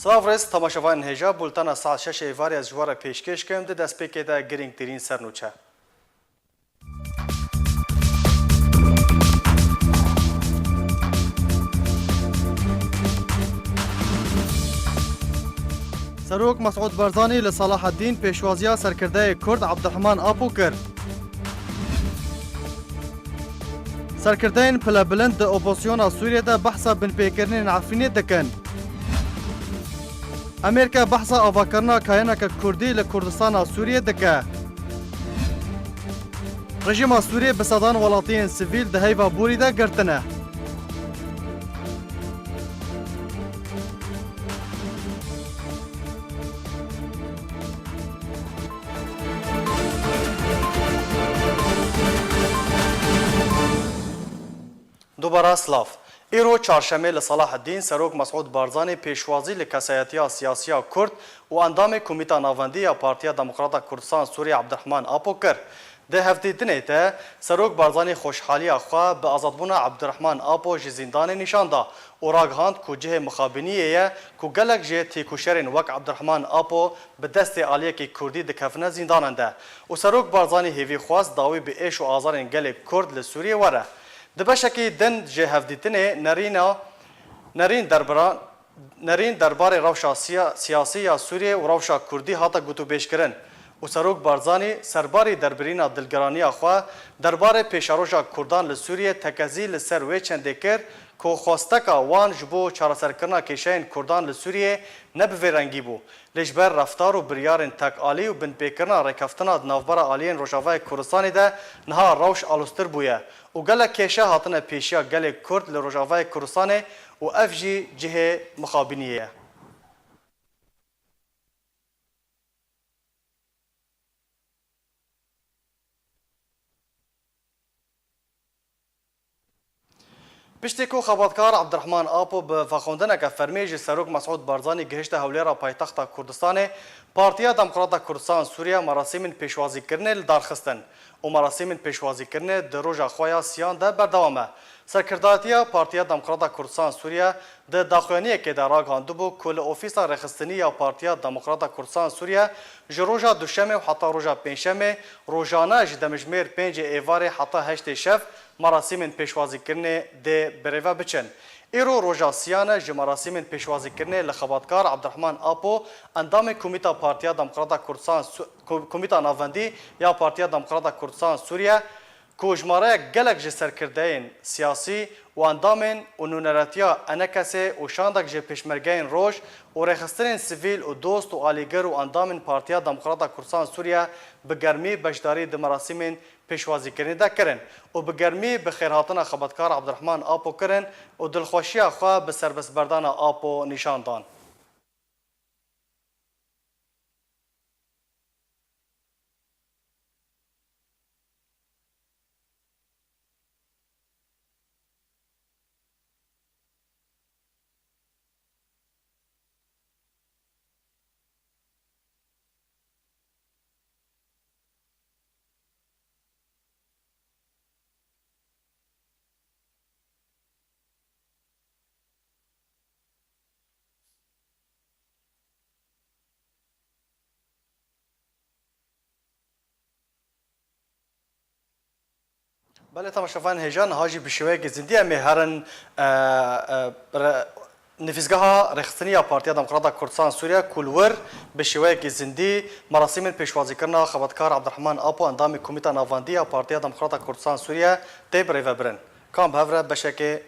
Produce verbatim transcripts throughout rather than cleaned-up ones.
Silav rêz temaşevanên hêja, bultena saet şeş êvarê ez ji we re pêşkêş kim, di destpêkê de girîngtirîn sernûçe. Serok Mesûd Barzanî li Selaheddîn pêşwaziya serkirdeyê Kurd Abdurrahman Apo kir. Serkirdeyên pilebilind di opozisyona Sûriyê de behsa binpêkirinên Efrînê dikin. Amerîka behsa avakirina kayêneke Kurdî li Kurdistana Sûriyê dike. Rejîma Sûriyê bi sedan welatiyên sivîl di heyva borî de girtine. Dubara silav. Îro çarşemê li Selaheddîn Serok Mesûd Barzanî pêşwazî li kesayetiya siyasiya Kurd û endamê Komîta Navendî ya Partiya Demokrata Kurdistan Sûriye Abdurrahman Apo kir. Di hevdîtinê de Serok Barzanî xweşhaliya xwe bi azadbûna Abdurrahman Apo ji zîndanê nîşan da û ragihand ku cihê mixabiniyê ye ku gelek ji têkoşerên wek Abdurrahman Apo bi destê aliyekî Kurdî dikevine zîndanan de û Serok Barzanî hêvî xwest dawî bi êş û azarên gelê Kurd li Sûriyê were. Di beşekî din ji hevdîtinê nerîna, nerîn derbira, nerîn derbarê rewşa siya-, siyasî ya Sûriyê û rewşa Kurdî hate gotûbêjkirin û Serok Barzanî serbarî derbirîna dilgiraniya xwe derbarê pêşeroja Kurdan li Sûriyê tekezî li ser wê çendê kir ku xwesteka wan ji bo çareserkirina kêşeyên Kurdan li Sûriyê ne bi vê rengî bû. Lê ji ber reftar û biryarên tekalî û binpêkirina rêkeftina di navbera aliyên Rojavayê Kurdistanê de niha rewş aloztir bûye û gelek kêşe hatine pêşiya gelê Kurd li Rojavayê Kurdistanê û ev jî cihê mixabiniyê ye. Piştî ku xebatkar Abdurrahman Apo bi vexwendineke fermî ji Serok Mesûd Barzanî gihişte hewlêra paytexta Kurdistanê, Partiya Demokrata Kurdistan Sûriye merasîmên pêşwazîkirinê li dar xistin û merasîmên pêşwazîkirinê di roja xwe ya siyan de berdewam e. Serkirdatiya Partiya Demokrata Kurdistan Sûriye di daxuyaniyekê de ragihandibû ku li Ofîsa Rêxistinî ya Partiya Demokrata Kurdistan Sûriye ji roja Duşemê û heta roja Pêncşemê rojane ji demjimêr pêncê êvarê heta heştê şev merasîmên pêşwazîkirinê dê birêve biçin. Îro roja siyan e ji merasîmên pêşwazîkirinê li xebatkar Abdurrahman Apo, endamê Komîta Partiya Demokrata Kurdistan Su-, Ko-, Komîta Navendî ya Partiya Demokrata Kurdistan Sûriye, ku jimareyek gelek ji serkirdeyên siyasî û endamên û nûneretiya ENKSê û şandek ji pêşmergeyên roj û rêxistinên sivîl û dost û alîgir û endamên Partiya Demokrata Kurdistan Sûriye bi germî beşdarî di merasîmên pêşwazîkirinê de kirin û bi germî bi xêrhatina xebatkar Abdurrahman Apo kirin û dilxweşiya xwe bi serbestberdana Apo nîşan dan. Belê, temaşevanên hêja, niha jî bi şêweyekî zindî em ê herin, e, e, re-, nivîsgeha rêxistinî ya Partiya Demokrata Kurdistan Sûriye ku li wir bi şêweyekî zindî merasîmên pêşwazîkirina xebatkar Abdurrahman Apo, endamê Komîta Navendî ya Partiya Demokrata Kurdistan Sûriye, tê birêvebirin. Ka em bi hev re beşekê,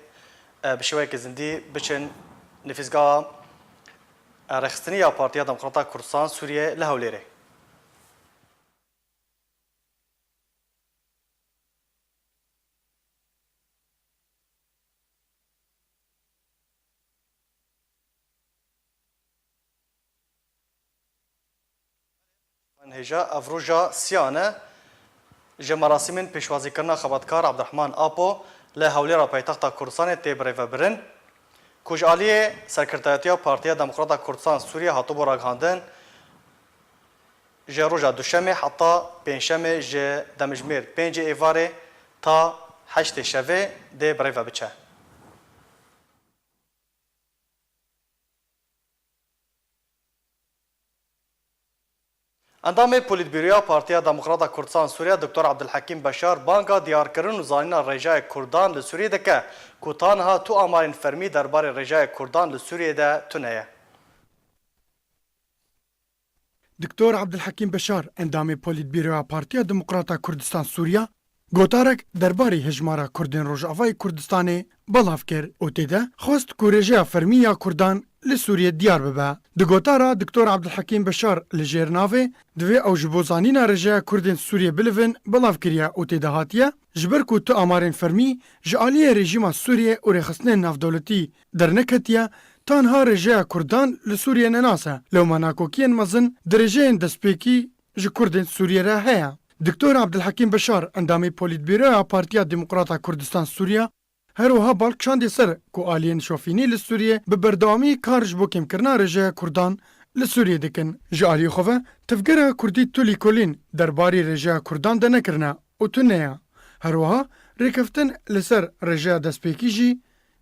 e, bi şêweyekî zindî biçin nivîsgeha, e, rêxistinî ya Partiya Demokrata Kurdistan Sûriye li Hewlêrê. Hêja, ev roja siyan e ji merasîmên pêşwazîkirina xebatkar Abdurrahman Apo li Hewlêra paytexta Kurdistanê tê birêvebirin, ku ji aliyê Serkirdayetiya Partiya Demokrata Kurdistan Sûriye hatibû ragihandin, ji roja Duşemê heta Pêncşemê ji demjimêr pêncê êvarê ta heştê şevê dê birêve biçe. Endamê Polîtbîroya Partiya Demokrata Kurdistan Sûriye Doktor Abdulhekîm Beşar banga diyarkirin û zanîna rêjeya Kurdan li Sûriyê dike ku ta niha tu amarên fermî derbarê rêjeya Kurdan li Sûriyê de tune ye. Doktor Abdulhekîm Beşar, endamê Polîtbîroya Partiya Demokrata Kurdistan Sûriye, gotarek derbarê hejmara Kurdên Rojavayê Kurdistanê belav kir û tê de xwest ku rêjeya fermî ya Kurdan li Sûriyê diyar bibe. Di gotara Doktor Abdulhekîm Beşar li jêr navê divê ew ji bo zanîna rêjeya Kurdên Sûriyê bilivin belav kiriye û tê de hatiye, ji ber ku tu amarên fermî ji aliyê rejîma Sûriyê û rêxistinên navdewletî derneketiye, tanha rêjeya Kurdan li Sûriyê nenas e. Lewma nakokiyên mezin di rêjeyên destpêkî ji Kurdên Sûriyê re heye. Doktor Abdulhekîm Beşar, endamê Polîtbîroya Partiya Demokrata Kurdistan Sûriye, her wiha bal kişandiye ser ku aliyên şofînî li Sûriyê bi berdewamî kar ji bo kêmkirina rêjeya Kurdan li Sûriyê dikin. Ji aliyê xwe ve tevgera Kurdî tu lêkolîn derbarê rêjeya Kurdan de nekirine û tune ye. Her wiha rêkeftin li ser rêjeya destpêkî jî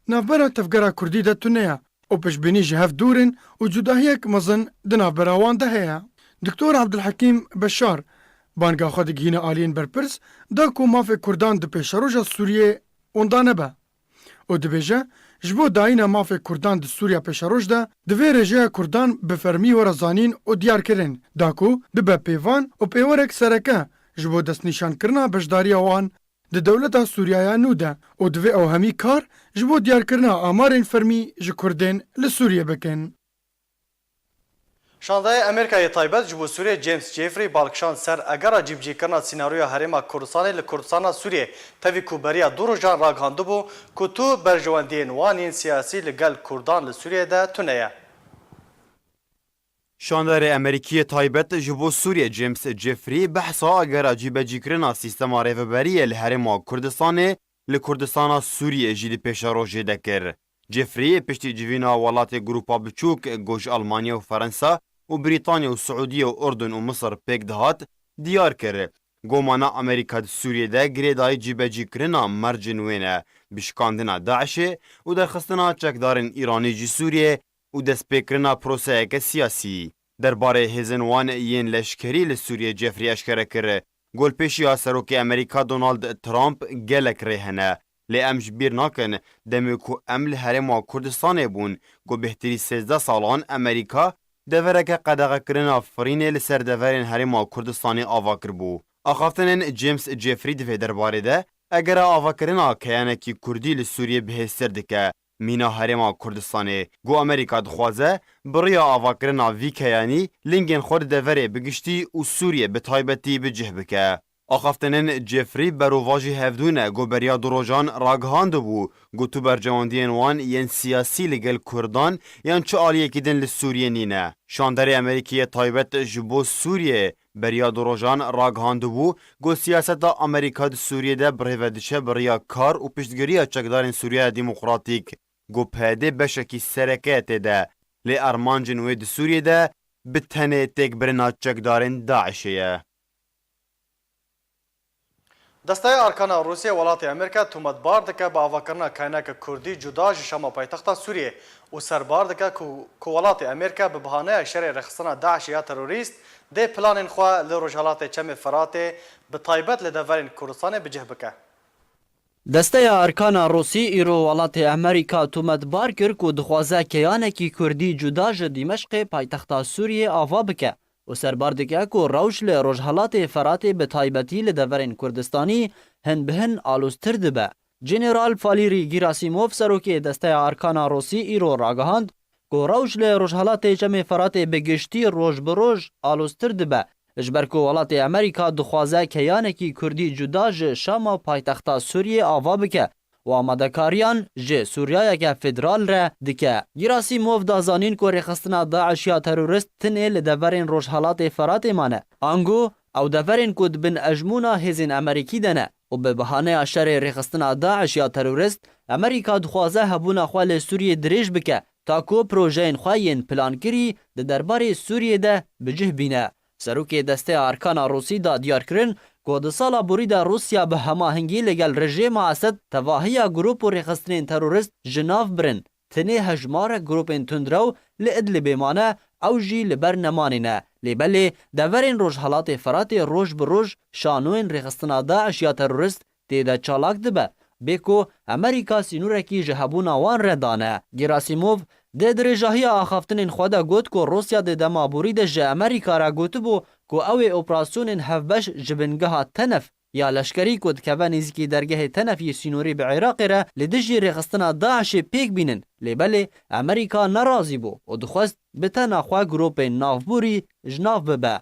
navbera tevgera Kurdî de tune ye û piştbînî ji hev dûr in û cudahiyek mezin di navbera wan de heye. Doktor Abdulhekîm Beşar banga xwe digihîne aliyên berpirs da ku mafê Kurdan di pêşeroja Sûriyê wenda nebe û dibêje, ji bo dayîna mafê Kurdan di Sûriya pêşeroj de divê rêjeya Kurdan bi fermî were zanîn û diyarkirin, da ku bibe pêvan û pêwerek sereke ji bo destnîşankirina beşdariya wan di dewleta Sûriyaya nû de û divê ew hemî kar ji bo diyarkirina amarên fermî ji Kurdên li Sûriyê bikin. Şandayê Amerîka yê taybet ji bo Sûriyê James Jeffrey balkişand ser egera cîbicîkirina sînaroya Herêma Kurdistanê li Kurdistana Sûriyê, tevî ku beriya du rojan ragihandibû ku tu berjewendiyên wan yên siyasî li gel Kurdan li Sûriyê de tune ye. Şandarê Amerîkî yê taybet ji bo Sûriyê James Jeffrey behsa agera cîbecîkirina sîstema rêveberiyê li Herêma Kurdistanê li Kurdistana Sûriyê jî di pêşerojê de kir. Jeffrey piştî civîna welatê Grûpa Biçûk, ku ji Almanya û Ferensa û Brîtanya û Siûdiye û Urdun û Misir pêk dihat, diyar kir, gomana Amerîka di Sûriyê de girêdayî cîbecîkirina mercên wê ne, bi şikandina DAIŞê û derxistina çekdarên Îranî ji Sûriyê û destpêkirina proseyeke siyasî. Derbarê hêzên wan yên leşkerî li Sûriyê Jeffrey eşkere kir, golpêşiya serokê Amerîka Donald Trump gelek rê hene, lê em ji bîr nakin, demê ku em li Herêma Kurdistanê bûn, ku bêhtirî sêzdeh salan Amerîka devereke qedexekirina firînê li ser deverên Herêma Kurdistanê ava kiribû. Axaftinên James Jeffrey di vê derbarê de egera avakirina keyanekî Kurdî li Sûriyê bihêztir dike mîna Herêma Kurdistanê. Ku Amerîka dixwaze bi riya avakirina vî keyanî lingên xwe di deverê bi giştî û Sûriyê bi taybetî bi cih bike. Axaftinên Jeffrey berovajî hevdû ne ku beriya du rojan ragihandibû ku tu berjewendiyên wan yên siyasî li gel Kurdan yan çi aliyekî din li Sûriyê nîne. Şandarê Amerîkî yê taybet ji bo Sûriyê beriya du rojan ragihandibû ku siyaseta Amerîka di Sûriyê de bi rêve diçe bi riya kar û piştgiriya çekdarên Sûriyeya Demokratîk, ku P Y D beşekî sereke ye tê de, lê armancên wê di Sûriyê de bi tenê têkbirina çekdarên DAIŞê ye. Desteya Arkana Rûsya welatê Amerîka tometbar dike bi avakirina keyaneke Kurdî cuda ji Şama paytexta Sûriyê û serbar dike ku, ku welatê Amerîka bi bahaneya şerê rêxistina DAIŞê ya terorîst dê planên xwe li Rojhelatê Çemê Firatê, bi taybet li deverên Kurdistanê bi cih bike. Desteya Arkana Rûsî îro welatê Amerîka tometbar kir ku dixwaze keyanekî Kurdî cuda ji Dîmeşqê paytexta Sûriyê ava bike û serbar dike ku rewş li Rojhelatê Feratê bi taybetî li deverên Kurdistanî hin bi hin aloztir dibe. General Falîrî Gîrasîmov, serokê Desteya Arkana Rûsî îro ragihand ku rewş li Rojhelatê Çemê Feratê bi giştî roj bi roj aloztir dibe, ji ber ku welatê Amerîka dixwaze keyanekî Kurdî cuda ji Şama paytexta Sûriyê ava bike û amadekariyan ji Sûriyayeke federal re dike. Gîrasîmov da zanîn ku rêxistina DAIŞ ya terorist tinê li deverên Rojhelatê Feratê mane. Ango, ew deverên ku di bin ejmûna hêzên Amerîkî de ne û bi bahaneya şerê rêxistina DAIŞ ya terorist, Amerîka dixwaze hebûna xwe li Sûriyê dirêj bike, ta ku projeyên xwe yên plankirî di derbarê Sûriyê de bi cih bîne. Serokê Desteya Arkana Rûsî da diyarkirin ku di sala borî de Rûsya bi hemahengî li gel rejêma Esed tevahiya grûp û rêxistinên terorist ji nav birin. Tenê hejmarek grûpên tundrew li Idlibê mane, ew jî li ber nemanê ne. Lê belê deverên Rojhelatê Feratê roj bi roj şanoyên rêxistina DAIŞ ya terorist tê de çalak dibe, bê ku Amerîka sînorekî ji hebûna wan re dane. Gerasimov di dirêjahiya axaftinên xwe de got ku Rûsya di dema borî de ji Amerîka re gotibû ku ew ê operasyonên hevbeş ji bingeha tenef ya leşkerî ku dikeve nêzîkî dergehê tenef yê sînorî bi Iraqê re li dijî rêxistina DAIŞê pêk bînin, lê belê Amerîka nerazî bû û dixwest bi tena xwe grûpên navborî ji nav bibe.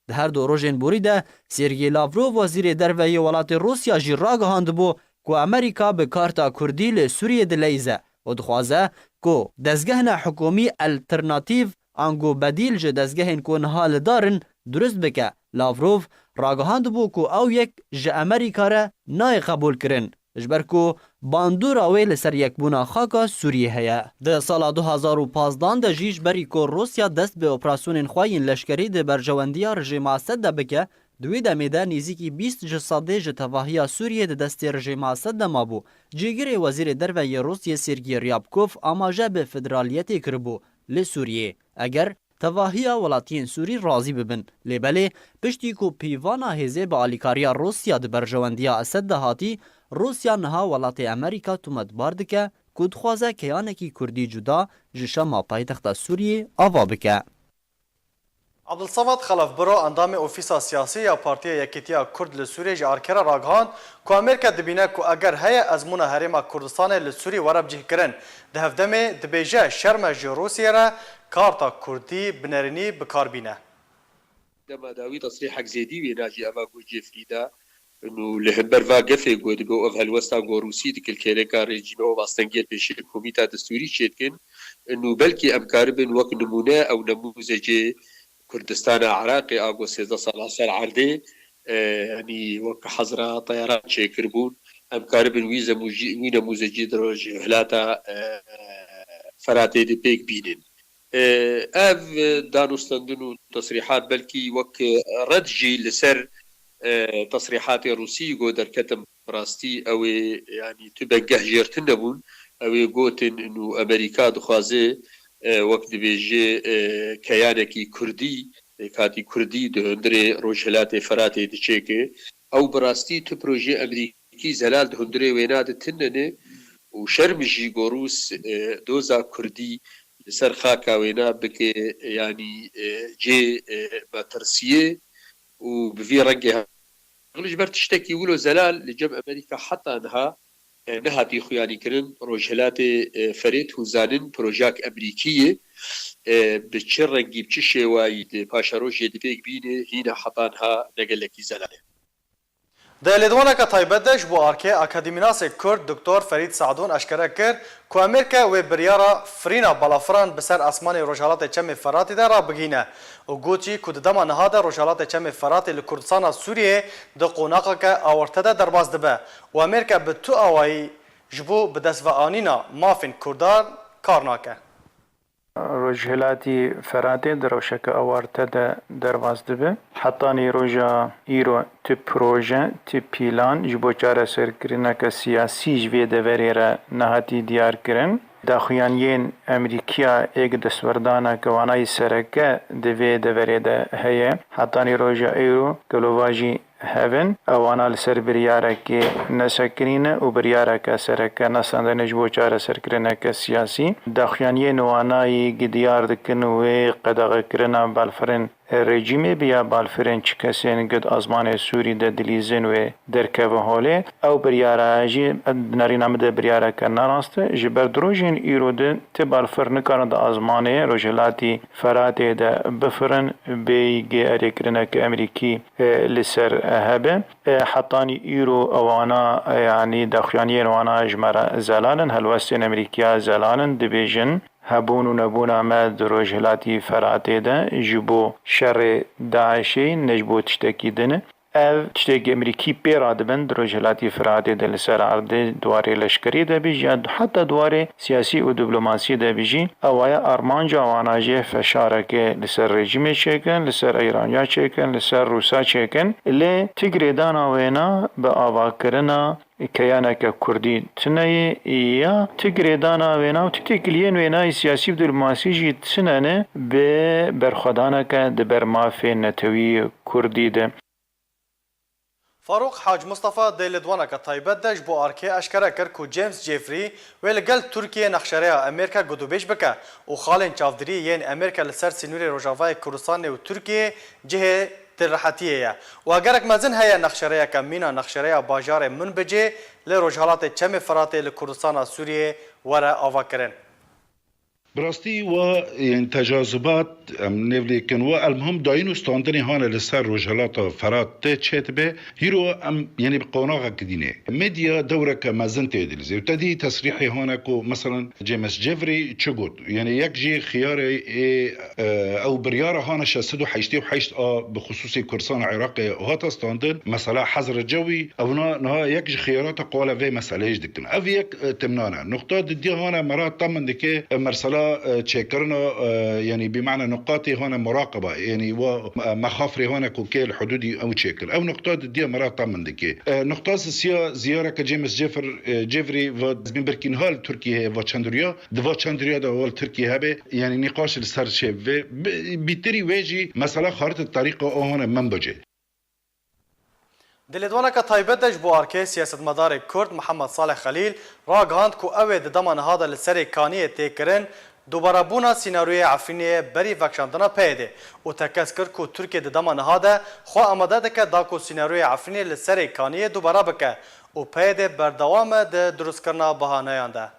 Di her du rojên borî de Sergey Lavrov, wezîrê derve yê welatê Rûsya jî ragihandibû ku Amerîka bi karta Kurdî li Sûriyê dileyîze û dixwaze ku dezgehna hikûmî alternatîv ango bedîl ji dezgehên ku niha li dar in durist bike. Lavrov ragihandibû ku ew yek ji Amerîka re nayê qebûlkirin, ji ber ku bandora wê li ser yekbûna xaka Sûriyê heye. Di sala du hazar û pazdan de jî ji berî ku Rûsya dest bi operasyonên xwe yên leşkerî di berjewendiya rejîma Esed de bike, di wê demê de nêzîkî bîst ji sedê ji tevahiya Sûriyê di destê rejîma Esed de mabû. Cîgirê wezîrê derve yê Rûsiyê Sergey Ryabkov amaje bi federaliyetê kiribû li Sûriyê, eger tevahiya welatiyên Sûrî razî bibin. Lê belê, piştî ku pîvana hêzê bi alîkariya Rûsya di berjewendiya Esed de hatî, Rûsya niha welatê Amerîka tometbar dike ku dixwaze keyanekî Kurdî cuda ji Şama paytexta Sûriyê ava bike. Abdulsamad Xelefbiro, endamê Ofîsa Siyasî ya Partiya Yekîtiya Kurd li Sûriyê ji Arke re ragihand ku Amerîka dibîne ku eger heye ezmûna Herêma Kurdistanê li Sûrî were bicihkirin. Di hevdemê dibêje şerm e ji Rûsiyê re karta Kurdî bi nerînî bi kar bîne. Dema dawî tesrîhek zêdî wêna jî eva got Cê Frîda. Û li hember va gefê ku dibe ev helwesta ku Rûsî di kilkêleka rejîmê û astengiyê pêşê komîta destûrî çêdikin, û belkî em karibin wek nimûne ew nemûzecê Kurdistana Iraqê a ku sêzdeh sala ser erdê, e, yanî wek hezra teyaran çêkiribûn, em karibin wî zemûjî-, wî nemûzecî di Rojhilata, e, Feratê de pêk bînin. E, ev danûstendin û tesrîhat belkî wek red jî li ser, e, tesrîhatê Rûsî ku derketin, bi rastî ew ê, yanî tu bengeh jêr tune bûn, ew ê gotin û Amerîka dixwaze, e, wek dibêje, e, keyanekî Kurdî, pêkhatî Kurdî di hundirê Rojhilatê Feratê diçêke. Ew bi rastî tu projeyê Amerîkî zelal di hundirê wêna de tune ne û şerm jî ku Rûs, e, doza Kurdî li ser xaka wêna bike, yanî, e, cê, e, metirsiyê û bi vî rengê ji ber tiştekî wilo zelal li cem Amerîka heta niha, e, nehatî xuyanîkirin. Rojhilatê, e, Ferêt hûn zanin projak Amerîkî ye, e, bi çi rengî, bi çi şêwayî di paşerojê di pêk bîne, hîna heta niha ne gelekî zelal e. Di lêdwaneke taybet de ji bo Arkê, akademînasê Kurd Doktor Ferîd Sadûn eşkere kir ku Amerîka wê biryara firîna balafiran bi ser esmanê Rojhelatê Çemê Feratê de rabigihîne û got jî ku di dema niha de Rojhelatê Çemê Feratê li Kurdistana Sûriyeyê di qonaxeke awarte de derbas dibe û Amerîka bi tu awayî ji bo bi dest ve anîna mafên Kurdan kar nake. Rojhilatî Feratê di rewşeke awarte de derbas dibe. Hetanî roja îro ti proje, ti pîlan ji bo çareserkirineke siyasî ji vê deverê re nehatî diyarkirin. Daxuyaniyên Amerîkiya êk destwerdaneke wanayî sereke di vê deverê de heye. Hetanî roja îro gelovajî hev in. Ewana li ser biryarekê nesekinîne û biryareke sereke nestandine ji bo çareserkirineke siyasî. Daxuyaniyên wanayî gi diyar dikin wê qedexekirina balfirên rejîmê bi ya balfirên çi kesên gi di azmanê Sûrî de dilîzin wê derkeve holê. Ew biryara jî bi nerîna min de biryareke nerast e. Ji ber di rojên îro de ti balfir nikarin di azmanê Rojhilatî Feratê de bifirin bêyî gi erêkirineke Amerîkî e, li ser, e, hebe. E, hetanî îro ewana, e, yanî daxuyaniyên wana ji me re zelal in, helwestên Amerîkiya zelal in, dibêjin, hebûn û nebûna me di Rojhilatî Feratê de ji bo şerê DAIŞê ne ji bo tiştekî din e. Ev tiştê ku Amerîkî pê re dibin di Rojhilatî Firatê de li ser erdê di warê leşkerî de bî ya heta di warê siyasî û diplomasî de bî jî, ew e armanca wan e jê feşareke li ser rejîmê çêkin, li ser Îranja çêkin, li ser Rûsa çêkin. Lê ti girêdana wêna bi avakirina keyaneke kurdî tune ye ya ti girêdana wêna û ti têkiliyên wênayî siyasî û diplomasî jî tune ne bi berxwedaneke di ber mafê netewî kurdî de. Farûq Hac Mistefa di lêdwaneke taybet de ji bo arkê eşkere kir ku James Jeffrey wê li gel Tirkiyê nexşereya Amerîka gotûbêj bike û xalên çavdirî yên Amerîka li ser sînorê Rojavayê Kurdistanê û Tirkiyê cihê di rehetiyê ye û egerek mezin heye nexşereyeke mîna nexşereya bajarê Minbicê li rojhelatê Çemê Firatê li Kurdistana Sûriyê were avakirin. Bi rastî wa, yên tecazubat, em nêvlêkin, wa elmuhim dayîn û standinê hane li ser rojhilata Ferat tê çêdibe, hîro em, yanî bi qonaxekî dînê. Medya dewreke mezin tê dilîzê û te dî tesrîhê hane ku, meselan, James Jeffrey çi got? Yanî yek jî xiyarê ê, e, ew biryara hane şeş sed û heştê û heşt a bi xusûsê Kurdistan Iraqê hate standin, mesela hezr cewî, ew na, niha yek ji xiyarata qala vê meseleyê jî dikin. Ev yek, e, timnane. Nuqta didiya hane mera temin dike, e, mersela, e, çêkirina, e, yanî bi mane nuqatê hane muraqeba, yanî wa, e, mexafrê hane ku kê li hududî ew çêkir. Ew nuqta didiya mera temin dike. E, nuqta sisiya ziyareke James Jeffrey, e, Jeffrey va dizbîn birkî niha li Tirkiyê heye va çend riya. Di va çend riya de wa li Tirkiyê hebe, yanî nîqaş li ser çê bibe. Bi-, bîtirî wê jî mesela xarîtê terîqa o hane Minbicê. Di lêdwaneke taybet de ji bo arkê siyasetmedarê Kurd Mihemed Salih Xelîl ragihand ku ew ê di dema niha de li Serê Kaniyê tê kirin, dubarebûna sînaroyê Efrînê ye berî vekişandina P Y D'ê û tekez kir ku Tirkiye di dema niha de xwe amade dike da ku sînaroyê Efrînê li Serê Kaniyê dubare bike û P Y D berdewam e di dirustkirina bahaneyan de.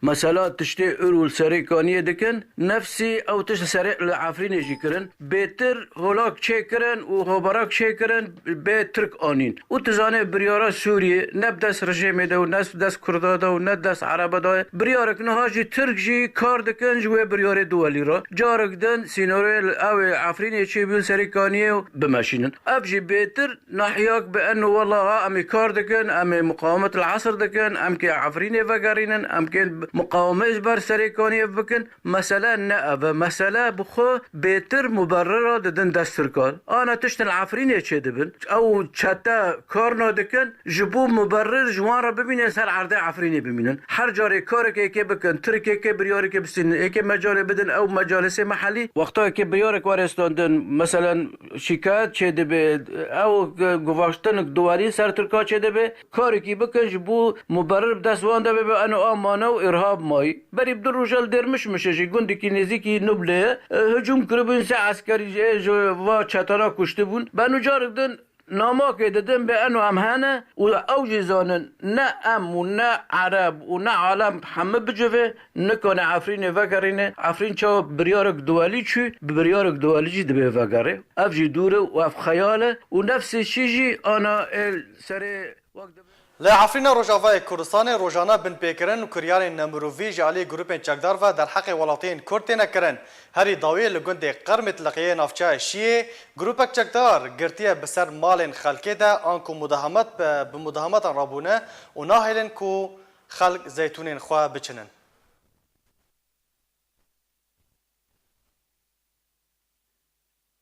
Mesela tiştê Ûrûl Serê Kaniyê dikin, nefsî ew tişt serê li Efrînê jî kirin. Bêtir holak çêkirin û hobarak çêkirin, bê Tirk anîn. Û tu zanê biryara Sûriyê ne bi dest rejêmê de û ne bi dest Kurda de û ne dest Ereba de ye. Biryarek niha jî Tirk jî kar dikin ji wê biryarê duwelî re. Carek din sînorê li ew ê Efrînê çêbûn Serê Kaniyê û bimeşînin. Ev jî bêtir Nahiyak bi eno wela ha em ê kar dikin, em ê muqawemet li esir dikin, em kê Efrînê vegerînin, em kê muqawemê ji ber Serê Kaniyê bikin. Mesele ne ev e. Mesele bi xwe bêtir muberrira didin dest Tirkan. Ana tiştin li Efrînê çêdibin. Ew çete kar nadikin, ji bo muberrir ji wan re bibînin ser erdê Efrînê bimînin. Her carê karek êkê bikin, Tirk êkê biryarêkê bistînin, êkê mecalê bidin ew mecalisê mehellî. Wexta êkê biryarek were standin, meselen, şikayet çêdibe, ew guvaştinik duwarî ser Tirka çêdibe, karekî bikin ji bo muberir bi dest wan de bibe, eno a mane û îrhab mayî. Berî bi du roja li Dêrmişmişê jî gundekî nêzîkî Nublê ye, hicûm kiribûn sê eskerî jê ji va çetana kuştibûn. Beno carek din namakê didin bê eno em hene û ew jî zanin ne em û ne Ereb û ne alem hemî bicivê, nikane Efrînê vegerîne. Efrîn çawa biryarek duwelî çû, bi biryarek duwelî jî divê vegerê. Ev jî dûr e û ev xeyal e û nefsê çî jî ana ê serê wek divê. Li Efrîna Rojavayê Kurdistanê rojane binpêkirin û kiryarên nemirovî ji alî grûpên çekdar ve derheqê welatiyên Kurd têne kirin. Herî dawî li gundê Qirmitliqiyê navçeya Şiyê grûpek çekdar girtiye bi ser malên xelkê de anku mudahemet bi, bi mudahemetan rabûne û nahêlin ku xelk zeytûnên xwe biçinin.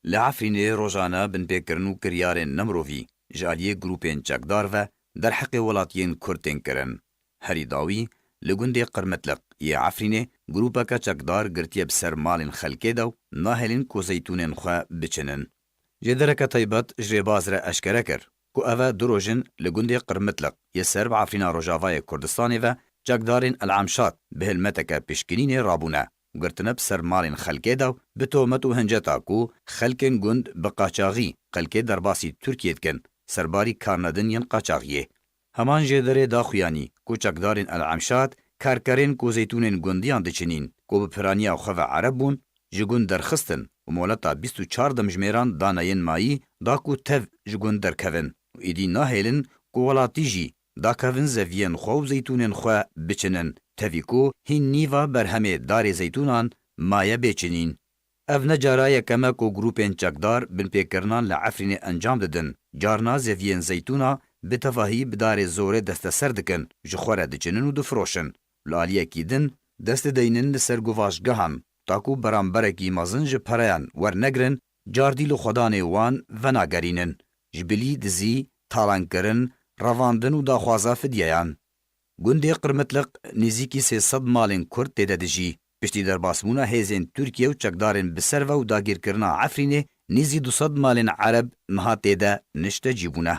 Li Efrînê rojane binpêkirin û kiryarên nemirovî ji aliyê grûpên çekdar ve derheqê welatiyên Kurd tên kirin. Herî dawî li gundê Qirmitliq yê Efrînê grûpeke çekdar girtiye bi ser malên xelkê de û nahêlin ku zeytûnên xwe biçinin. Jêdereke taybet ji rêbaz re eşkere kir ku ev e du roj in li gundê Qirmitliq yê ser bi Efrîna Rojavayê Kurdistanê ve çekdarên El Emşat bi hilmeteke pişkinînê rabûne û girtine bi ser malên xelkê de û bi tohmet û hinceta ku xelkên gund bi qaçaxî xelkê derbasî Tirkiyê dikin, serbarî karnedin yên qaçaxiyê. Heman jêderê da xuyanî ku çekdarên El Emşat karkerên ku zeytûnên gundiyan diçinîn, ku bi piraniya xwe ve Ereb bûn, ji gund derxistin û moleta bîst û çar demjimêran dane yên mayî da ku tev ji gund derkevin û êdî nahêlin ku welatî jî dakevin zeviyên xwe û zeytûnên xwe biçinin, tevî ku hîn nîva berhemê darê zeytûnan maye bê çinîn. Ev ne cara yekem e ku grûpên çekdar binpêkirinan li Efrînê encam didin. Carna zeviyên zeytûna bi tevahî bi darê zorê desteser dikin, ji xwe re diçinin û difiroşin. Li aliyekî din dest dideynin li ser guvaşgehan, ta ku beramberekî mezin ji pereyan wernegirin, cardî li xwedanê wan venagerînin. Ji bilî dizî, talankirin, revandin û daxwaza fidyeyan. Gundê Qirmitliq nêzîkî sê sed malên Kurd tê de dijî. Piştî derbasbûna hêzên Tirkiye û çekdarên bi ser ve û dagîrkirina Efrînê, nêzî du sed malên Ereb niha tê de niştecî bûne.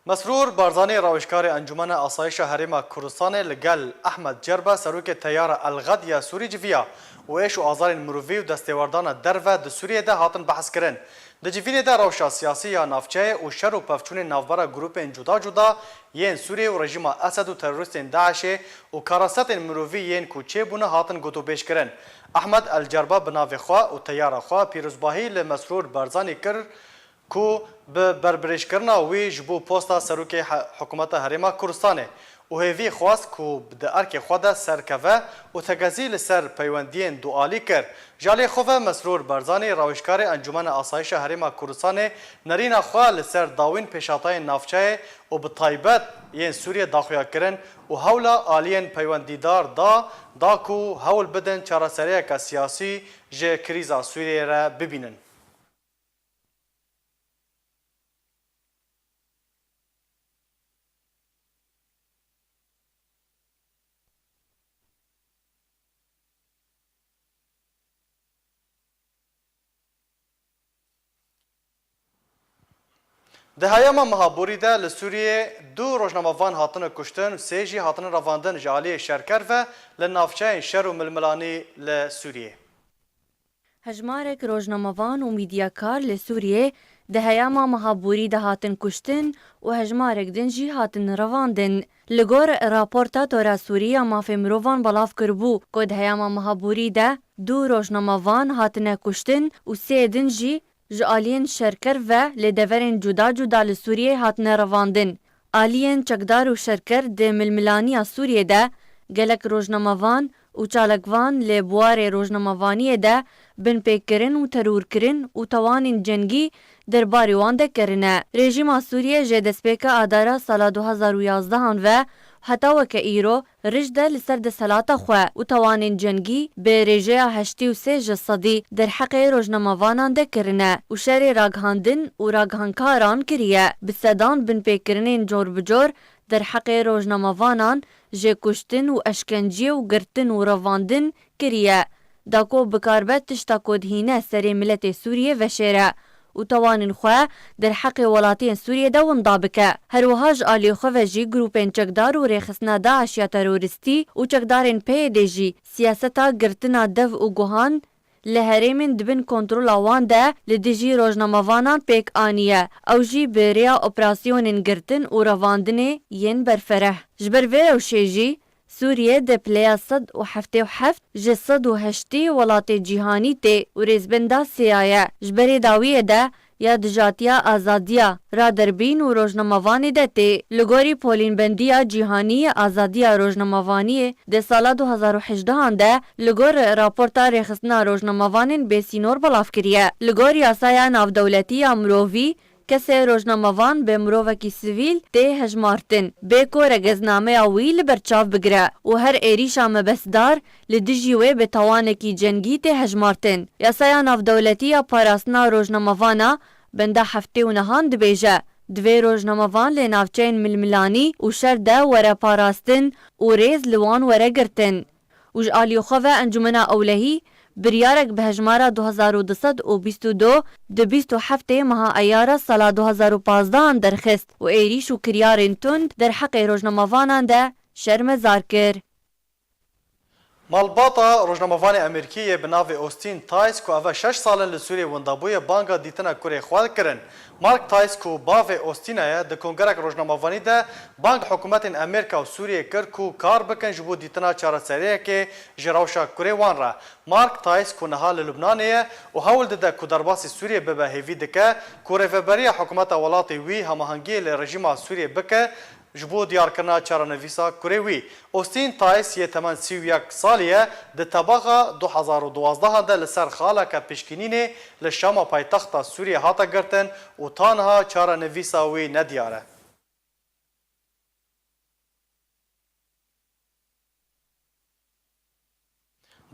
Mesrûr Barzanî, rawêjkarê Encûmena Asayişa Herêma Kurdistanê, li gel Ehmed Cerba, serokê teyara El-Gad ya Sûrî civiya û êş û azarên mirovî û destêwerdana derve di Sûriyê de hatin behskirin. Di civînê de rewşa siyasî ya navçeyê û şer û pevçûnên navbera grûpên cuda cuda yên Sûriyê û rejîma Esed û terorîstên DAIŞê û karasetên mirovî yên ku çêbûne hatin gotûbêjkirin. Ehmed El Cerba bi navê xwe û teyara xwe pîrozbahî li Mesrûr Barzanî kir ku bi berbirêjkirina wî ji bo posta serokê he-, Hikûmeta Herêma Kurdistanê û hêvî xwest ku di erkê xwe de serkeve û tekezî li ser peywendiyên dualî kir. Ji aliyê xwe ve Mesrûr Barzanî, rawêjkarê Encûmena Asayişa Herêma Kurdistanê, nerîna xwe li ser dawîn pêşhatayên navçeyê û bi taybet yên Sûriyê daxuya kirin û hewla aliyên peywendîdar da, da ku hewl bidin çareseriyeke siyasî ji krîza Sûriyê re bibînin. Di heyama meha borî de li Sûriyê du rojnamevan hatine kuştin û sê jî hatine revandin ji aliyê şerker ve li navçeyên şer û milmilanî li Sûriyê. Hejmarek rojnamevan û mîdyakar li Sûriyê di heyama meha borî de hatin kuştin û hejmarek din jî hatin revandin. Li gor raporta Tora Sûrî ya Mafê Mirovan belav kiribû ku di heyama meha borî de du rojnamevan hatine kuştin û sê din jî ji aliyên şerker ve li deverên cuda cuda li Sûriyê hatine revandin. Aliyên çekdar û şerker di milmilaniya Sûriyê de gelek rojnamevan û çalakvan li buwarê rojnamevaniyê de binpêkirin û terorkirin û tawanên cengî derbarê wan de kirine. Rejîma Sûriyê ji destpêka Adara sala du hazar û yazdehan ve heta weke îro rij de li ser desthilata xwe û tawanên cengî bi rêjeya heştê û sê ji sedî derheqê rojnamevanan de kirine û şerê ragihandin û ragihandkaran kiriye. Bi sedan binpêkirinên cor bi cor derheqê rojnamevanan ji kuştin û eşkenciyê û girtin û revandin kiriye, da ku bikaribe tişta ku dihîne serê miletê Sûriyê veşêre û tawanên xwe derheqê welatiyên Sûriyê de winda bike. Her wiha ji aliyê xwe ve jî grûpên çekdar û rêxistina DAIŞ ya terorîstî û çekdarên P Y D'ê jî siyaseta girtina dev û guhan li herêmên di bin kontrola wan de li dijî rojnamevanan pêk aniye. Ew jî bi rêya operasyonên girtin û revandinê yên berfereh. Ji ber vê rewşê jî, Sûriye di pileya sed û heftê û heft ji sed û heştê welatê cîhanî tê û rêzbenda sêya ye. Ji berê dawiyê de ya dijatiya azadiya raderbîn û rojnamevanê de tê. Li gorî polînbendiya cîhanî ya azadiya rojnamevaniyê di sala du hazar û hejdehan de li gor raporta rêxistina rojnamevanên bêsînor belav kiriye. Li gor yasaya navdewletî ya mirovî, kesê rojnamevan bi mirovekî sivîl tê hejmartin, bê ku regeznameya wî li ber çav bigire û her êrîşa mebestdar li dijî wê bi tawanekî cengî tê hejmartin. Yasaya navdewletî ya parastina rojnamevana benda heftê û nehan dibêje, divê rojnamevan li navçeyên milmilanî û şer de were parastin û rêz li wan were girtin. Û ji aliyê xwe ve Encûmena Ewlehî biryarek bi hejmara du hezar û du sed û bîst û du di bîst û heftê meha Eyara sala du hezar û pazdehan derxist û êrîş û kiryarên tund derheqê rojnamevanan de şermezar kir. Malbata rojnamevanê Amerîkî yê bi navê Austin Tice, ku ev e şeş sal in li Sûriyê winda bûye, banga dîtina kurê xwe kirin. Mark Tice, ku bavê Austina ye, di kongerek rojnamevanî de bang hikûmetên Amerîka û Sûriyê kir ku kar bikin ji bo dîtina çareseriyekê ji rewşa kurê wan re. Mark Tice, ku niha li Lubnanê ye û hewl dide ku derbasî Sûriyê bibe, hêvî dike ku rêveberiya hikûmeta welatê wî hemahengiyê li rejîma Sûriyê bike, Ji bo diyarkirina çarenivîsa kurê wî, Austin Tice yê temen sî û yek salî ye, di tebaxa du hezar û duwazdeh de li ser xaleke pişkînînê li Şama paytexta Sûriyê hate girtin û ta niha çarenivîsa wî nediyar e.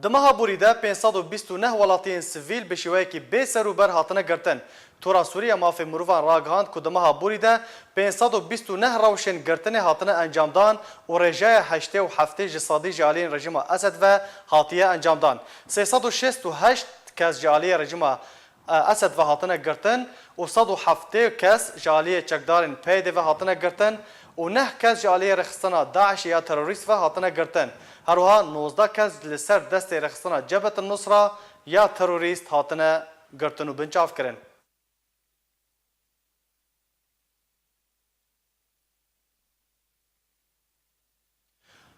Di meha borî de pênc sed û bîst û neh welatiyên sivîl bi şêweyekî bê serûber hatine girtin. Tora Sûrî ya Mafê Mirovan ragihand ku di meha borî de pênc sed û bîst û neh rewşên girtinê hatine encamdan û rêjeya heştê û heftê ji sedî ji aliyên rejîma Esed ve hatiye encamdan. Sê sed û şêst û heşt kes ji aliyê rejîma Esed ve hatine girtin û sed û heftê kes ji aliyê çekdarên P Y D ve hatine girtin û neh kes ji aliyê rêxistina DAIŞê ya terorîst ve hatine girtin. Her wiha nozdeh kes li ser destê rêxistina Cebhet Nusra ya terorîst hatine girtin û binçavkirin.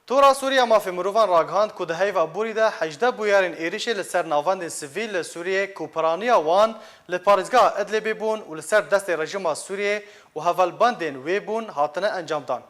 Tora Sûriya Mafê Mirovan ragihand ku di heyva borî de hejdeh bûyerên êrişê li ser navendên sivîl li Sûriyê ku piraniya wan li parêzgeha Idlibê bûn û li ser destê rejîma Sûriyê û hevalbendên wê bûn hatine encamdan.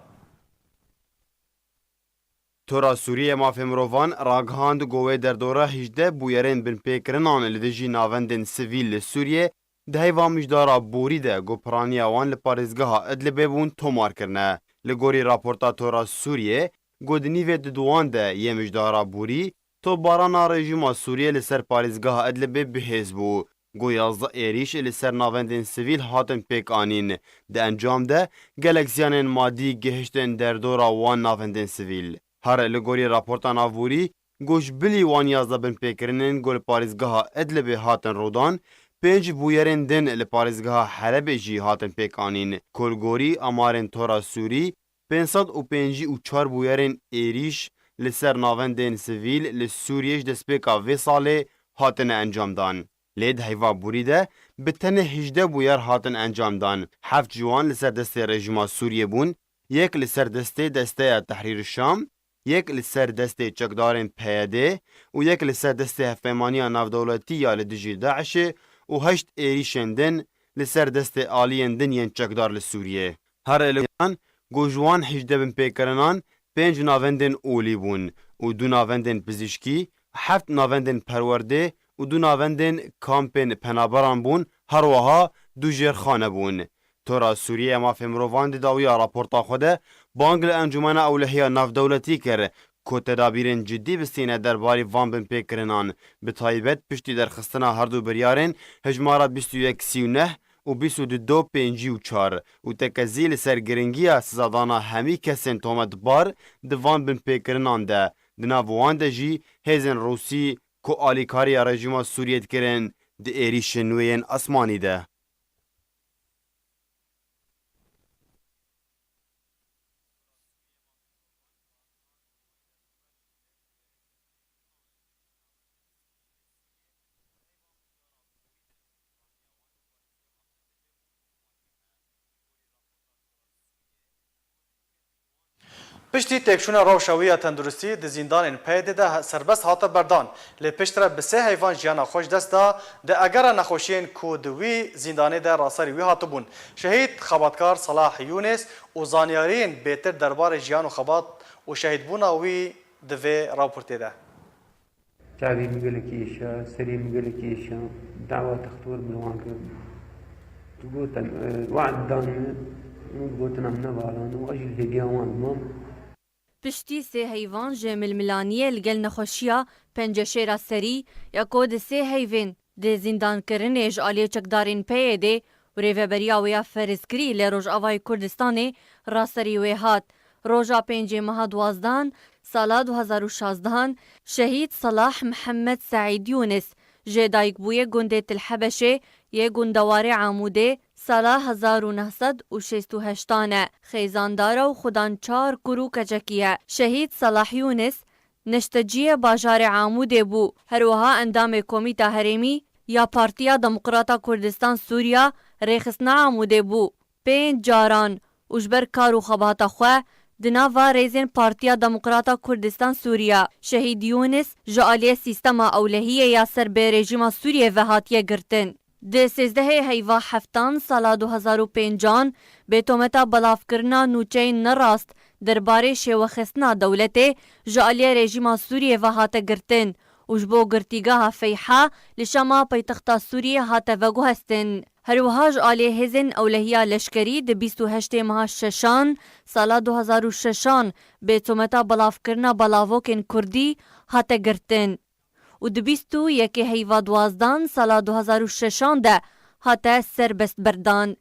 Tora Sûriyê Mafê Mirovan ragihand ku wê derdora hejdeh bûyerên binpêkirinan li dijî navendên sivîl li Sûriyê di heyva mijdara borî de ku piraniya wan li parêzgeha Idlibê bûn tomar kirine. Li gorî raporta Tora Sûriyê, ku di nîvê diduwan de yê mijdara borî, topbarana rejîma Sûriyê li ser parêzgeha Idlibê bihêz bû. Ku yazdeh êrîş li ser navendên sivîl hatin pêk anîn. Di encam de gelek ziyanên madî gihiştin derdora wan navendên sivîl. Her li gorî raporta navborî, ku ji bilî wan yazdeh binpêkirinên ku li parêzgeha Idlibê hatin rûdan, pênc bûyerên din li parêzgeha Helebê jî hatin pêk anîn. Ku li gorî amarên Tora Sûrî, pênc sed û pêncî û çar bûyerên êrîş li ser navendên sivîl li Sûriyê ji destpêka vê salê hatine encamdan. Lê di heyva borî de bi tenê hejdeh bûyer hatin encamdan. Heft ji wan li ser destê rejîma Sûriyê bûn, yek li ser destê Desteya Tehrîr Şam, yek li ser destê çekdarên P Y D û yek li ser destê Hevpeymaniya Navdewletî ya li dijî DAIŞê û heşt êrîşên din li ser destê aliyên din yên çekdar li Sûriyê. Her li wan ku ji wan hejdeh binpêkirinan pênc navendên olî bûn û du navendên pizîşkî, heft navendên perwerdê û du navendên kampên penaberan bûn, her wiha du jêrxane bûn. Tora Sûriye ya Mafê Mirovan di dawiya raporta xwe de bang li Encûmena Ewlehiya Navdewletî kir ku tedabîrên cidî bistîne derbarê van binpêkirinan, bi taybet piştî derxistina her du biryarên hejmara bîst û yek sî û neh û bîst û du pêncî û çar û tekezî li ser giringiya sizadana hemî kesên tometbar di van binpêkirinan de, di nav wan de jî hêzên Rûsî ku alîkariya rejîma Sûriyê dikirin, di êrîşên nû yên asmanî de. Piştî têkçûna rewşa wî ya tenduristî di zîndanên P Y D de serbest hate berdan, lê piştre bi sê heyvan jiyana xwe ji dest da, di egera nexweşiyên ku di wî zîndanê de raserî wî hatibûn. Şehîd xebatkar Salah Yûnis û zanyariyên bêtir derbarê jiyan û xebat û şehîdbûna wî di vê raportê de. Çavê min gelekî êşa, serê min gelekî êşa, dawa textor min li wan kir. Tu gotin, e, we'd dan min, min gotin em nevalan û ez jî li hêviya wan dimam. Piştî sê heyvan ji milmilaniyê li gel nexweşiya penceşêra serî ya ku di sê heyvên di zîndankirinê ji aliyê çekdarên P Y D û rêveberiya wê ya ferizkirî li Rojavayê Kurdistanê raserî wê hat. Roja pêncê meha duwazdehan sala du hezar û şazdehan Şehîd Salah Mihemed Seîd Yûnis jê dayikbûyê gundê Til Hebeşê yê gundewarê Amûdê sala hezar û neh sed û şêst û heştan e. Xêzandara û xudan çar kur û keçekî ye. Şehîd Salah Yûnis nişteciyê bajarê Amûdê bû. Her wiha endamê Komîta Herêmî ya Partiya Demokrata Kurdistan Sûriya Rêxistina Amûdê bû. Pênc caran û ji ber kar û xebata xwe di nava rêzên Partiya Demokrata Kurdistan Sûriya, Şehîd Yûnis ji aliyê sîstema ewlehiyê ya ser bi rejîma Sûriyê ve hatiye girtin. Di sêzdehê heyva heftan sala du hezar û pêncan bi tometa belavkirina nûçeyên nerast derbarê şêwexistina dewletê ji aliyê rejîma Sûriyê ve hate girtin û ji bo girtîgeha Feyha li Şama paytexta Sûriyê hate veguhestin. Her wiha ji aliyê hêzên ewlehiya leşkerî di bîst û heştê meha şeşan sala du hezar û şeşan bi tometa belavkirina belavokên kurdî hate girtin û di bîst û yekê heyva duwazdan sala du hezar û şeşan de hate serbest berdan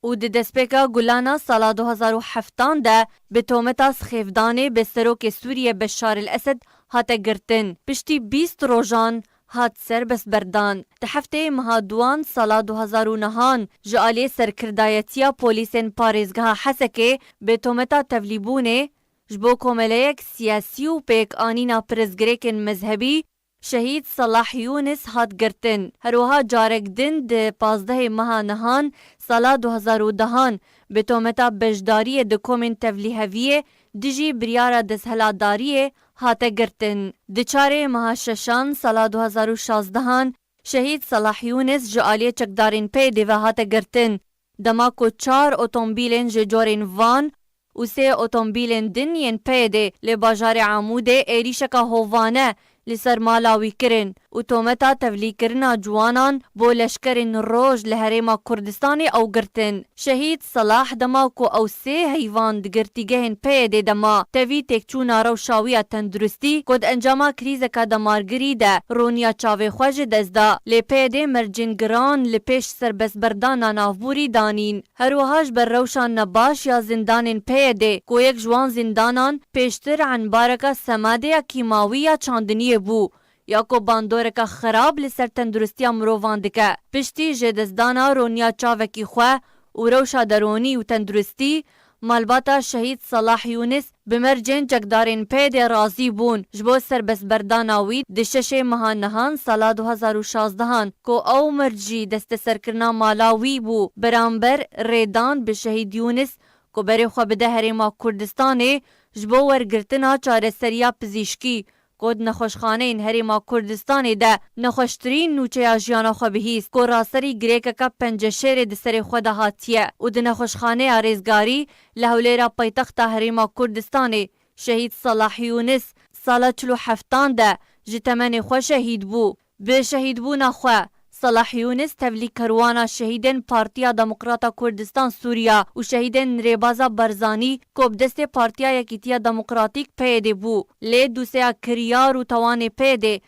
û di destpêka Gulana sala du hezar û heftan de bi tometa sixêfdanê bi serokê Sûriyê Beşar el Esed hate girtin. Piştî bîst rojan hat serbest berdan. Di heftê meha duan sala du hezar û nehan ji aliyê serkirdayetiya polîsên parêzgeha Hesekê bi tometa tevlîbûnê ji bo komeleyek siyasî û pêkanîna pirsgirêkên mezhebî Şehîd Salah Yûnis hat girtin. Her wiha carek din di pazdehê meha nihan sala du hezar û dehan bi tometa beşdariyê di komên tevlîheviyê dijî biryara desthilatdariyê hate girtin. Di çarê meha şeşan sala du hezar û şazdehan Şehîd Salah Yûnis ji aliyê çekdarên PYDê ve hate girtin. Dema ku çar otomobîlên ji corên van û sê otomobîlên din yên PYDê li bajarê Amûdê êrîşeka hovane li ser mala wî kirin û tometa tevlîkirina ciwanan bo leşkerên roj li Herêma Kurdistanê ew girtin. Şehîd Salah dema ku ew sê heyvan di girtîgehên PYDê de ma, tevî têkçûna rewşa wî ya tenduristî ku di encama krîzeka damargirî de rûniya çavê xwe ji dest da. Lê PYDê mercên giran li pêş serbestberdana navbûrî danîn. Her wiha ji ber rewşa nebaş ya zindanên PYDê ku yek ji wan zindanan pêştir enbareka semadê ya kîmawî ya çandiniyê bû, ya ku bandoreke xirab li ser tenduristiya mirovan dike. Piştî jêdestdana roniya çavekî xwe û rewşa deronî û tenduristî, malbata Şehîd Salah Yûnis bi mercên çekdarên PYDê razî bûn ji bo serbestberdana wî di şeşê meha nihan sala du hezar û şazdehan ku ew merc jî desteserkirina mala wî bû beramber rêdan bi Şehîd Yûnis ku berê xwe bide Herêma Kurdistanê ji bo wergirtina çareseriya pizîşkî ku di nexweşxaneyên Herêma Kurdistanê de nexweştirîn nûçeya jiyana xwe bihîst ku raserî girêkeke penceşêrê di serê xwe de hatiye û di nexweşxaneya Rêzgarî li Hewlêra paytexta Herêma Kurdistanê Şehîd Salah Yûnis sala çil û heftan de ji temenê xwe şehîd bû. Bi şehîdbûna xwe, Salah Yûnis tevlî kerwana şehîdên Partiya Demokrata Kurdistan Sûriya û şehîdên rêbaza Barzanî ku bi destê Partiya Yekîtiya Demokratîk PYDê bû. Lê dûseya kiryar û tawanê PYDê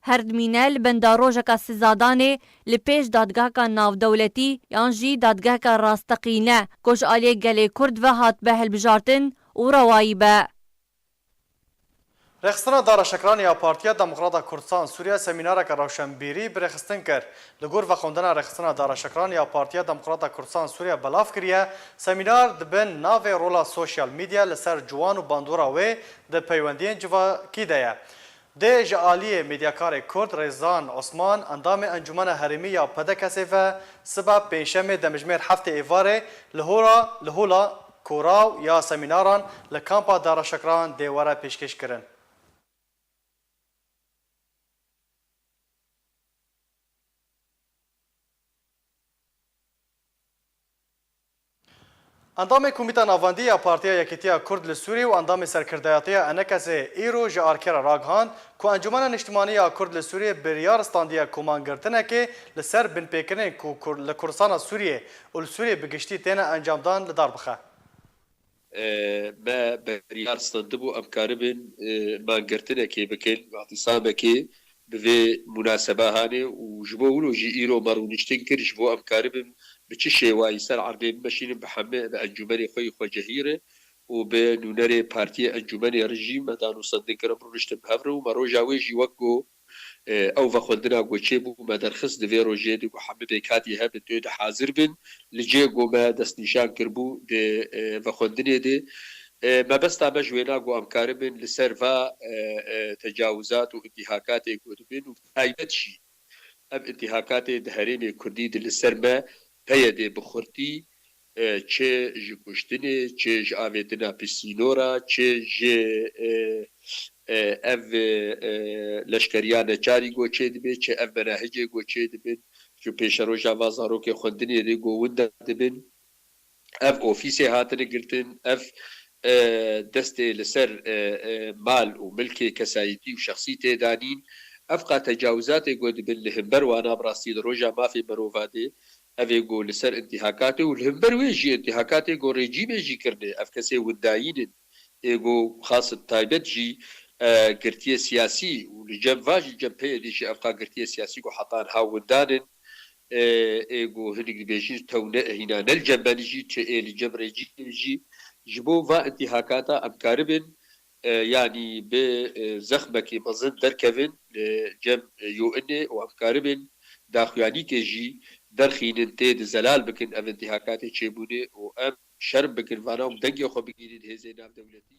her dimîne li benda rojeka sizadanê li pêş dadgeheka navdewletî yan jî dadgeheka rasteqîne ku ji aliyê gelê Kurd ve hatbe hilbijartin û rewayî be. Rêxistina Dareşekiran ya Partiya Demokrata Kurdistan Sûriye semînareke rewşenbîrî bi rêxistin kir. Li gor vexwendina Rêxistina Dareşekiran ya Partiya Demokrata Kurdistan Sûriye belav kiriye, semînar di bin navê rola sosyal medya li ser ciwan û bandora wê di peywendiyên civakî de ye. Dê ji aliyê medyakarê Kurd Rêzan Osman, endamê Encûmena Herêmî ya P D K S'ê ve, siba pêncşemê demjimêr heftê êvarê li hora, li hola Koraw ya semînaran li kampa Dareşekiran dê were pêşkêş kirin. Endamê Komîta Navendî ya Partiya Yekîtiya Kurd li Sûriyê û endamê serkirdayetiya E N K S'ê îro ji Arkerê ragihand ku Encûmena Niştimanî ya Kurd li Sûriyê biryar standiye komangirtinekê li ser binpêkirinên ku Kur- li Kurdistana Sûriyê û li Sûriyê bi giştî têne encamdan li dar bixe. Me beryar standibû em karibin mangirtinekê bikin, îtîsamekê bi vê munaseba hanê û ji bo wilo jî îro me rûniştin kir ji bo em karibin bi çi şêwayî ser erdê bimeşînin bi hemî bi encûmenê xwe yî xwecihî re û bi nûnerê partiyê encûmenê re jî me danûstandin kir em rûniştin bi hev re û me roja wê jî wek ku ew vexwendina ku çêbû me derxist di vê rojê de ku hemî pêkhatî hebin tê de hazir bin li cê ku me destnîşan kiribû di vexwendinê de. Mebesta me ji wêna ku em karibin li ser va tecawizat û întîhakatê ku dibin û bi taybet jî ev întîhakatê di herêmê kurdî de li ser me PYDê bi xurtî çi ji kuştinê, çi ji avêtina pişt sînora, çi ji ev leşkeriya neçarî ku çêdibe, çi ev menahicê ku çêdibin, Ku pêşeroja va zarokê xwendinê rê go winda dibin. Ev ofîsê hatine girtin, ev, e, destê li ser, e, e, mal û milkê kesayetî û şexsî tê danîn. Ev qa tecawizatê ku dibin li himber wana, bi rastî li roja mafê merova de, ev ê ku li ser intîhakatê û li himber wê jî intîhakatê ku rejîmê jî kirine, ev kesê windayîn in. Ê ku xas bi taybet jî, e, girtiyê siyasî û li cem va jî, li cem P Y D'ê jî ev qa girtiyê siyasî ku heta niha windan in, e, ê ku hinek dibêjin tewne hîna ne li cem me jî, çi ê li cem rejîmê jî, ji bo va intîhakata em karibin, e, yanî bi, e, zexmekî mezin derkevin li cem, e, U N'ê û em karibin daxuyanîkê jî derxînin tê di zelal bikin ev intîhakatê çêbûnê û em şerm bikin vana û dengê xwe bigihînin hêzên navdewletî.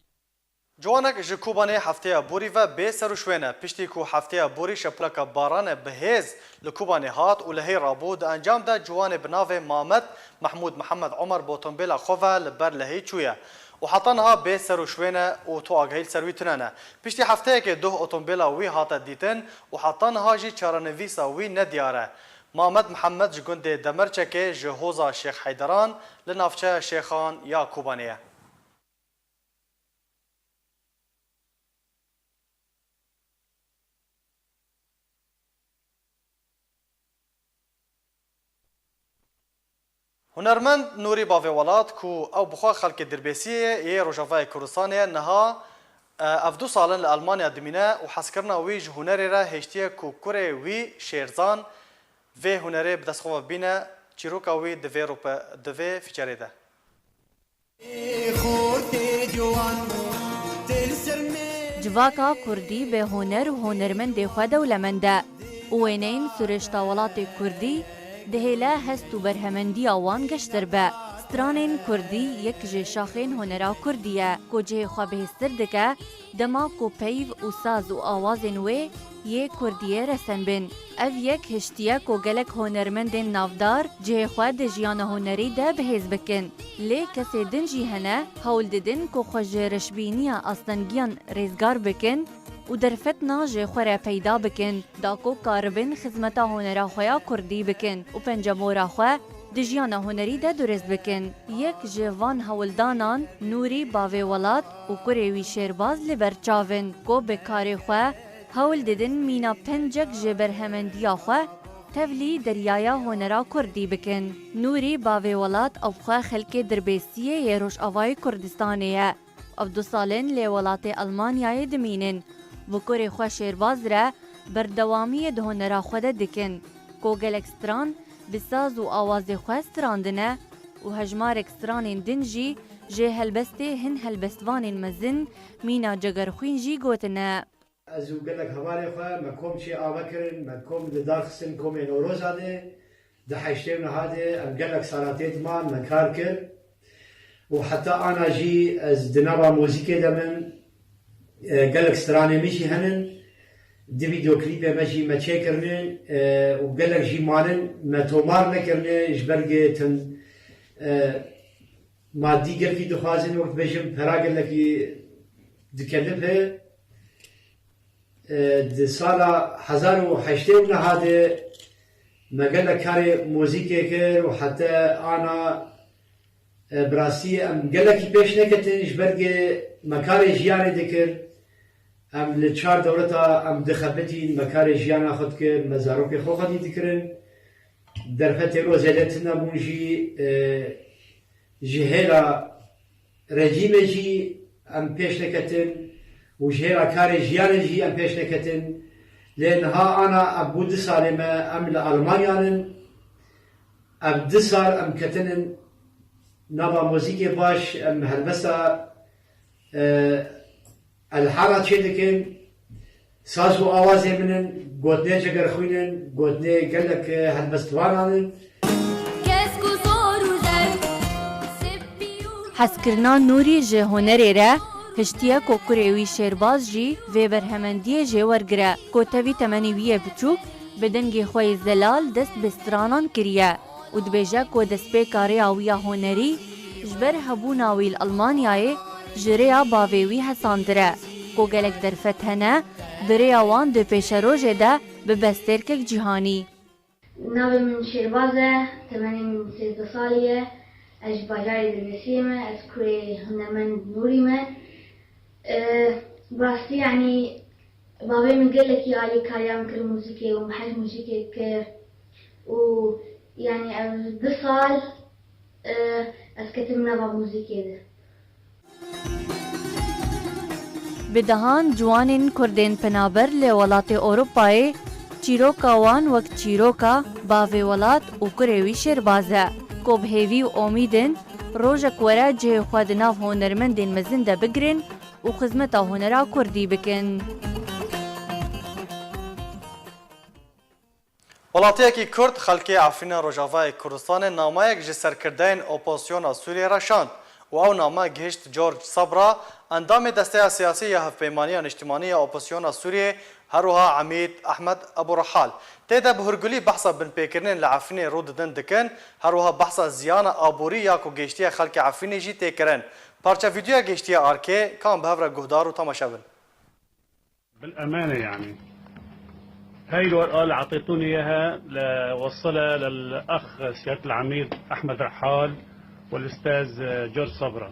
Ciwanek ji Kobanê hefteya borî ve bê ser û şwêne. Piştî ku hefteya borî şepûleka barane bi hêz li Kobanê hat û lihê rabû, di encam de ciwanê bi navê Mamed Mehmûd Mihemed Omer bi otomobêla xwe ve li ber lihê çûye û heta niha bê ser û şwêne û tu agahî li ser wî tune ne. Piştî hefteyekê duh otomobêla wî hate dîtin û heta niha jî çarenivîsa wî nediyar e. Mamed Mihemed ji gundê Demirçekê ji Hoza Şêx Heyderan li navçeya Şêxan ya Kobanê ye. Hunermend Nûrî Bavê Welat ku ew bi xwe xelkê Dirbêsiyê yê Rojavayê Kurdistanê ye, niha, e, ev du sal in li Elmanya dimîne û hezkirina wî ji hunerê re hêştiye ku kurê wî Şêrzan vê hunerê bi dest xwe ve bîne, çîroka wî di vê rûpe-, di vê fîçerê de. Civaka kurdî bi huner û hunermendê xwe dewlemend e û wêneyên sirêşta welatê kurdî dihêle hest û berhemendiya wan geştir be. Stranên kurdî yek ji şaxên hunera kurdî ye ku cihê xwe bihêztir dike, dema ku peyv û saz û awazên wê yê kurdiyê resen bin. Ev yek hiştiye ku gelek hunermendên navdar cihê xwe di jiyana hunerî de bihêz bikin. Lê kesê din jî hene, hewl didin ku xwe ji reşbîniya astengiyan rêzgar bikin û derfetna ji xwe re peyda bikin, da ku karibin xizmeta hunera xwe ya kurdî bikin û pencemora xwe di jiyana hunerî de durist bikin. Yek ji van hewldanan Nûrî Bavê Welat û kurê wî Şêrbaz li ber çav in ku bi karê xwe hewl didin mîna pencek ji berhemendiya xwe tevlî deryaya hunera kurdî bikin. Nûrî Bavê Welat ew xwe xelkê Dirbêsiyê yê Rojavayê Kurdistanê ye. Ev du sal in lê welatê Elmanyayê dimînin. Bi kurê xwe Şêrbaz re berdewamiyê di hunera xwe de dikin, ku gelek stran bi saz û awazê xwe strandine û hejmarek stranên din jî ji helbestê hin helbestvanên mezin mîna Cegerxwîn jî gotine. Ez û gelek hevalê xwe me kom çê ava kirin, me kom li dar xistin komê Newroza de, di heştê û nehê de em gelek sala tê diman me kar kir û heta ana jî ez di nava muzîkê de min, e, gelek stranê min jî henin, di vîdeoklîpê me jî me çêkirine, e, û gelek jî manin me tomar nekirine ji ber gê tim, e, madî gelkî dixwazin, wek dibêjin pera gelekî dikelife. E, di sala hezar û heştê û nehê de me gelek karê muzîkê kir û heta ana, e, bi rastî em gelekî pêş neketin, ji ber gê me karê jiyanê dikir. Em li çar dewleta em dixebitîn, me karê jiyana xwe dikir, me zarokê xwe xwedî dikirin. Derfetê ro zêde tune bûn jî, e, ji hêla rejîmê jî em pêş neketin û ji hêla karê jiyanê jî em pêş neketin. Lê niha ana ev bû du salê me em li Almanya nin. Ev du sal em ketinin nava muzîkê baş, em helbesta, e, elhana çê dikin. Saz û awazê min in, gotinê Cegerxwîn in, gotinê gelek, e, helbestvanan in. Kesk û zor û zer, sipî û Hezkirina Nûrî ji hunerê re hiştiye ku kurê wî Şêrbaz jî vê berhemendiyê jê wergire, ku tevî temenê wî yê biçûk bi dengê xwe yê zelal dest bi stranan kiriye û dibêje ku destpêka rêya wî ya hunerî ji ber hebûna wî li Almanyayê ji rêya bavê wî hesantir e, ku gelek derfet hene di rêya wan di pêşerojê de bibe stêrkek cîhanî. Navê min Şêrbaz e, temenê min sêzdeh salî ye. Ez ji bajarê Dilbesiyê me, ez kurê hunermend Nûrî me. E, bi rastî, yanî, bavê min gelekî alîkariya min kir muzîkê û min hez muzîkê kir. Û, yanî, ev du sal, e, ez ketim nava muzîkê de. Bi dehan ciwanên Kurdên penaber li welatê Ewropayê çîroka wan wek çîroka bavê welat û kurê wî Şêrbaz e, ku bi hêvî û omîd in rojek were cihê xwe di nav hunermendên mezin de bigirin û xizmeta hunera kurdî bikin. Welatiyekî Kurd, xelkê Efrîna Rojavayê Kurdistanê, nameyek ji serkirdeyên opozisyona Sûriyê re şand û ew name gihişt George Sabra, endamê desteya siyasî ya Hevpeymaniya Niştimanî ya Opozisyona Sûriyê, her wiha Emîd Ehmed Ebu Rehal. Tê de bi hûrgulî behsa binpêkirinên li Efrînê rû didin dikin, her wiha behsa ziyana aborî ya ku gihiştiye xelkê Efrînê jî tê kirin. Parça vîdyoya gihiştiye arkê, kan bi hev re guhdar û temaşe bin. بالأمانة يعني، هاي الورقة اللي عطيتوني إياها لوصلها للأخ سيادة العميد أحمد رحال والأستاذ جورج صبرا.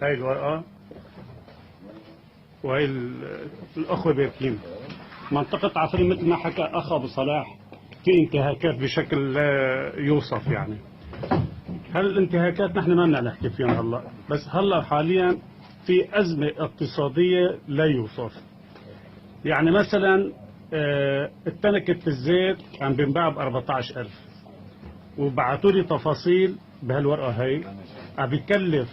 هاي الورقة وهي ال-، الأخوة باركين. منطقة عفرين، مثل ما حكى أخ أبو صلاح، في انتهاكات بشكل لا يوصف يعني. هالانتهاكات نحن ما بدنا نحكي فيهم هلأ، بس هلأ حاليًا في أزمة اقتصادية لا يوصف. يعني مثلًا، آه، التنكة الزيت عم بينباع بأربعتعش ألف، وبعتوا لي تفاصيل بهالورقة هاي، عم بيكلف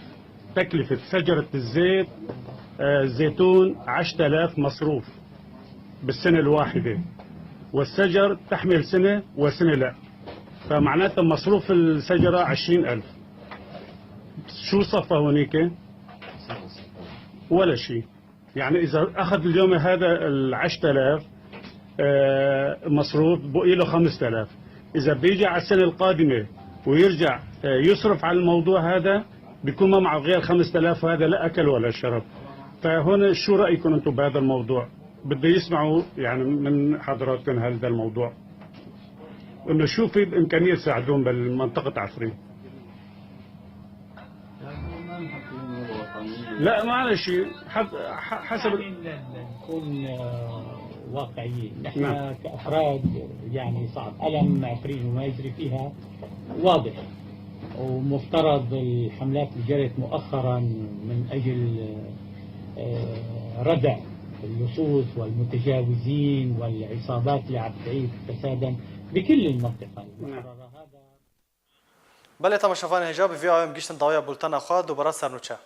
تكلفة شجرة الزيت، آه، الزيتون عشرة آلاف مصروف بالسنة الواحدة، والشجر تحمل سنة وسنة لا، فمعناتها مصروف الشجرة عشرين ألف. شو صفى هونيك؟ ولا شي. يعني إذا أخذ اليوم هذا العشرة آلاف، آه، مصروف، بقي له خمسة آلاف. إذا بيجي على السنة القادمة ويرجع، آه، يصرف على الموضوع هذا، بيكون ما معه غير خمسة آلاف، وهذا لا أكل ولا شرب. فهون شو رأيكم أنتم بهذا الموضوع؟ بدي يسمعوا يعني من حضراتكم هذا الموضوع، إنه شو في بإمكانية تساعدون بالمنطقة عفرين. لا، معلش، حد-، ح-، حسب يعني ال-، ال-، نكون، آه، واقعيين. نحن نعم. كأفراد، يعني، صعب. ألم عفرين وما يجري فيها واضح، ومفترض الحملات اللي جرت مؤخرًا من أجل، آه، ردع اللصوص والمتجاوزين والعصابات اللي عم تعيش فسادًا بكل المنطقة. نعم. المقررة هذا Belê, temaşevanên hêja, bi vî awê em gihîştin dawiya bultena xwe, dubare sernûçe.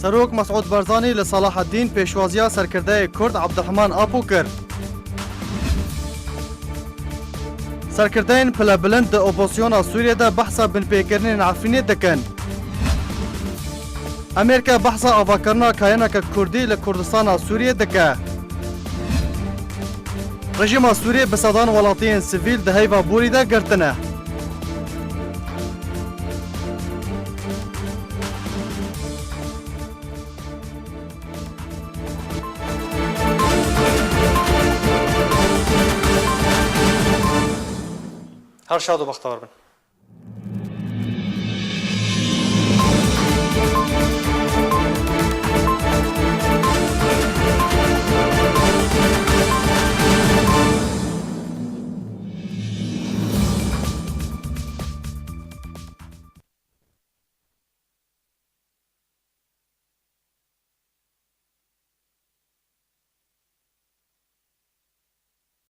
Serok Mesûd Barzanî li Salaheddîn pêşwaziya serkirdeyê Kurd Abdurehman Apo kir. Serkirdeyên pilebilind di opozisyona Sûriyê de behsa binpêkirinên Efrînê dikin. Amerîka behsa avakirina kayêneke Kurdî li Kurdistana Sûriyê dike. Rejîma Sûriyê bi sedan welatiyên sivîl di heyva borî de girtine. Her şad û bextewar bin.